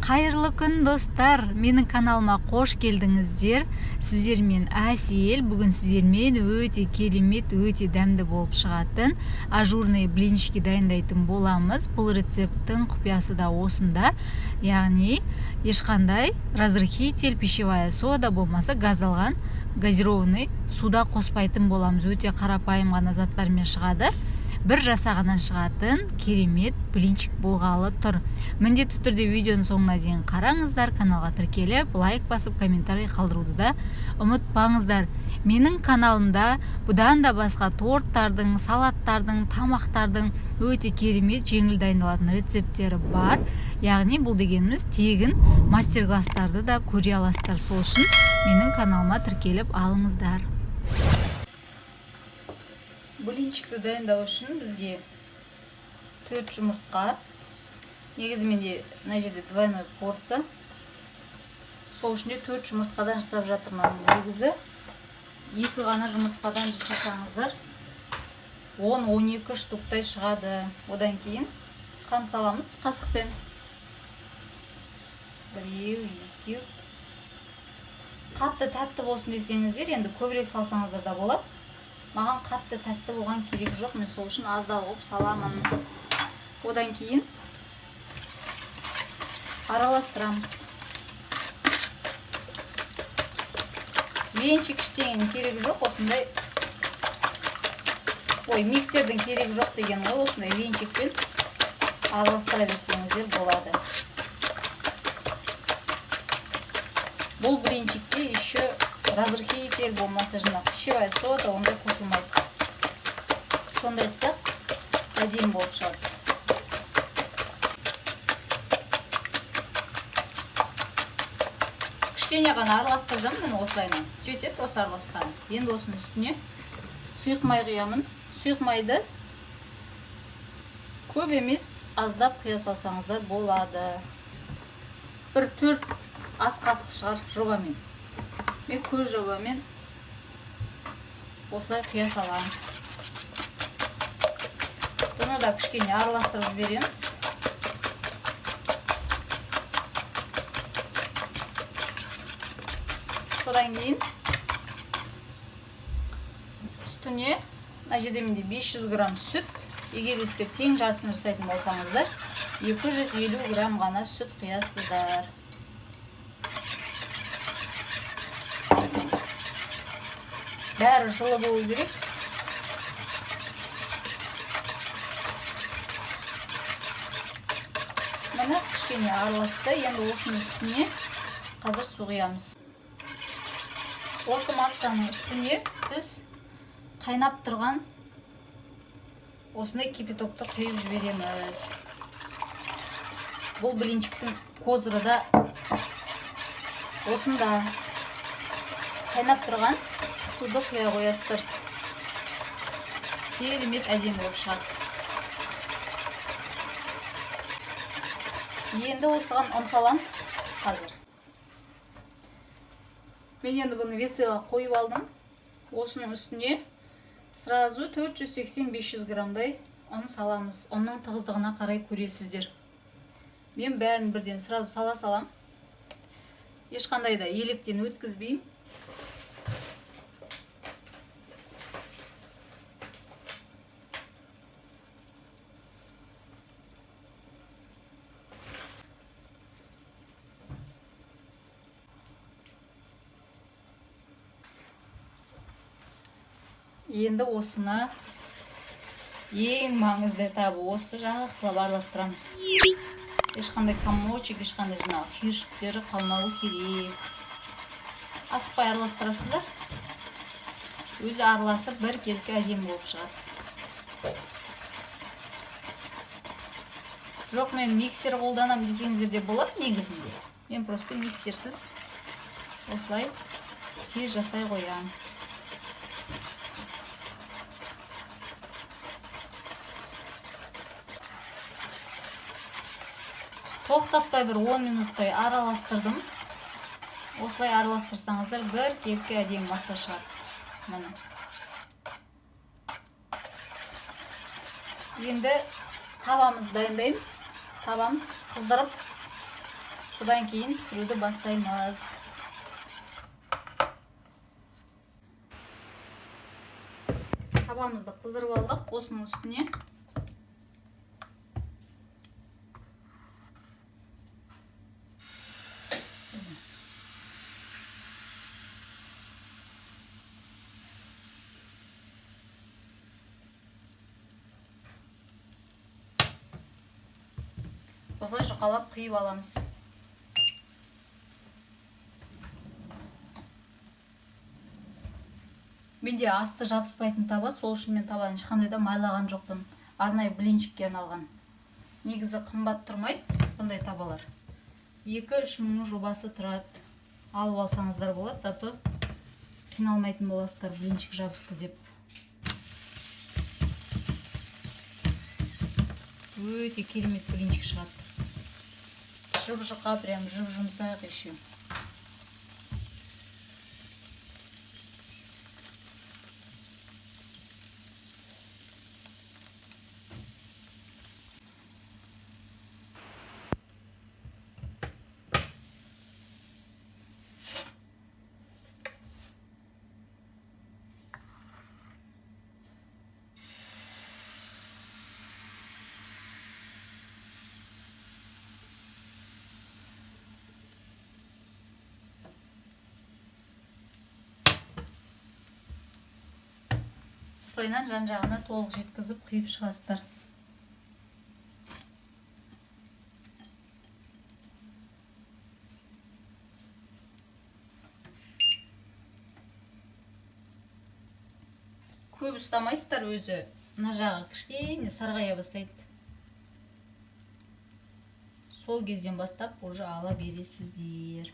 Қайырлы күн, достар! Менің каналыма қош келдіңіздер. Сіздермен Әсел. Бүгін сіздермен өте керемет, өте дәмді болып шығатын ажурный блинчики дайындайтын боламыз. Бұл рецепттің құпиясы да осында. Яғни ешқандай разрыхлитель, пищевая сода болмаса газдалған газированный суда қоспайтын боламыз. Өте қарапайым ғана заттармен шығады. Бір жасағаннан шығатын керемет блинчик болғалы тұр. Міндетті түрде видеоның соңына дейін қараңыздар, каналға тіркеліп, лайк басып, комментарий қалдыруды да ұмытпаңыздар. Менің каналымда бұдан да басқа торттардың, салаттардың, тамақтардың өте керемет жеңіл дайындалатын рецепттері бар. Яғни бұл дегеніміз тегін мастер-класстарды да көре аласыздар. Сол үшін менің каналыма тіркеліп алыңыздар. Блинчикті дайындау үшін бізге 4 жұмыртқа, негізі менде мына жерде двойной порция, сол үшін де 4 жұмыртқадан жасап жатырмын. Негізі 2 ғана жұмыртқадан жасасаңыздар 10-12 штуктай шығады. Одан кейін қант саламыз қасықпен. Біреу, екеу. Қатты тәтті болсын десеңіздер, енді көбірек салсаңыздар да болады. Маған қатты тәтті болған керек жоқ, мен сол үшін аздау қылып саламын. Одан кейін араластырамыз. Венчик ештеңенің керегі жоқ, осындай, ой, миксердің керегі жоқ деген ғой, осындай венчикпен араластыра берсеңіздер болады. Бұл блинчикке еще разрыхлитель болмаса жаңағы пищевая сода ондай қосылмайды. Сондай ысық әдемі болып шығады. Кішкене ғана араластырдым міне осылайынан. Жетеді осы араласқан. Енді осының үстіне сұйық май құямын. Сұйық майды көп емес, аздап құя салсаңыздар болады. Бір 4 ас қасық шығар жобамен. Мен көз жобамен осылай құя саламын. Бұны да кішкене араластырып жібереміз. Содан кейін үстіне мына жерде менде 500 грамм сүт. Егер де сіздер тең жартысын жасайтын болсаңыздар, 250 грамм ғана сүт құясыздар. Бәрі жылы болу керек. Міне кішкене араласты. Енді осының үстіне қазір су құямыз. Осы массаның үстіне біз қайнап тұрған осындай кипятокты құйып жібереміз. Бұл блинчиктің козыры да осында. Қайнап тұрған ыстық суды құя қоясыздар. Керемет әдемі болып шығады. Енді осыған ұн саламыз қазір. Мен енді бұны весыға қойып алдым. Осының үстіне сразу 480-500 граммдай ұн саламыз. Ұнның тығыздығына қарай көресіздер. Мен бәрін бірден сразу сала салам. Ешқандай да електен өткізбеймін. Енді осыны ең маңызды этабы осы жақсылап араластырамыз. Ешқандай комочек, ешқандай жаңағы түйіршіктері қалмауы керек. Асықпай араластырасыздар. Өзі араласып бір келкі әдемі болып шығады. Жоқ, мен миксер қолданамын десеңіздер де болады негізінде. Мен просто миксерсіз осылай тез жасай қоямын. Тоқтатпай бір 10 минуттай араластырдым. Осылай араластырсаңыздар бір келкі әдемі масса шығады. Міне. Енді табамыз дайындаймыз. Табамыз қыздырып Содан кейін пісіруді бастаймыз. Табамызды қыздырып алдық. Осының үстіне осылай жұқалап құйып аламыз. Менде асты жабыспайтын таба, сол үшін мен табаны ешқандай да майлаған жоқпын. Арнайы блинчикке арналған. Негізі қымбат тұрмайды бұндай табалар. 2-3 мыңның жобасы тұрады. Алып алсаңыздар болады, зато қиналмайтын боласыздар блинчик жабысты деп. Өте керемет блинчик шығады. Жұп-жұқа, прям жұп-жұмсақ еще. Осылайынан жан-жағына толық жеткізіп құйып шығасыздар. Көп ұстамайсыздар, өзі мына жағы кішкене сарғая бастайды. Сол кезден бастап уже ала бересіздер.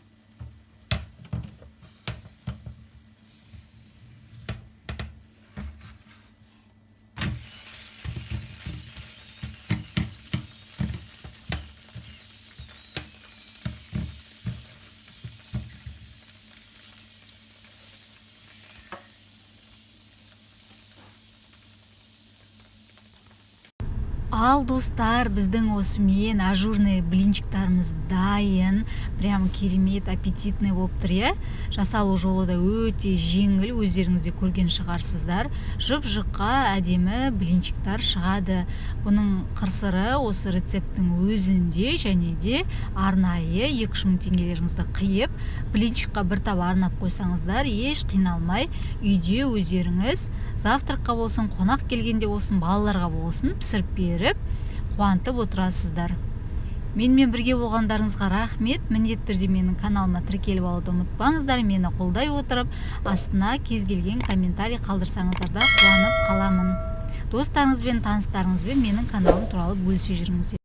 Ал достар, біздің осымен ажурный блинчиктарымыз дайын. Прям керемет, аппетитный болып тұр, иә? Жасалу жолы да өте жеңіл, өздеріңіз де көрген шығарсыздар. Жұп-жұқа әдемі блинчиктар шығады. Бұның қырсыры осы рецепттің өзінде және де арнайы 2-3 мың теңгелеріңізді қиып, блинчикқа бір таба арнап қойсаңыздар, еш қиналмай үйде өздеріңіз завтракқа болсын, қонақ келгенде болсын, балаларға болсын пісіріп беріп қуантып отырасыздар. Менімен бірге болғандарыңызға рахмет. Міндетті түрде менің каналыма тіркеліп алуды ұмытпаңыздар. Мені қолдай отырып, астына кез келген комментарий қалдырсаңыздар да қуанып қаламын. Достарыңызбен, таныстарыңызбен менің каналым туралы бөлісе жүріңіздер.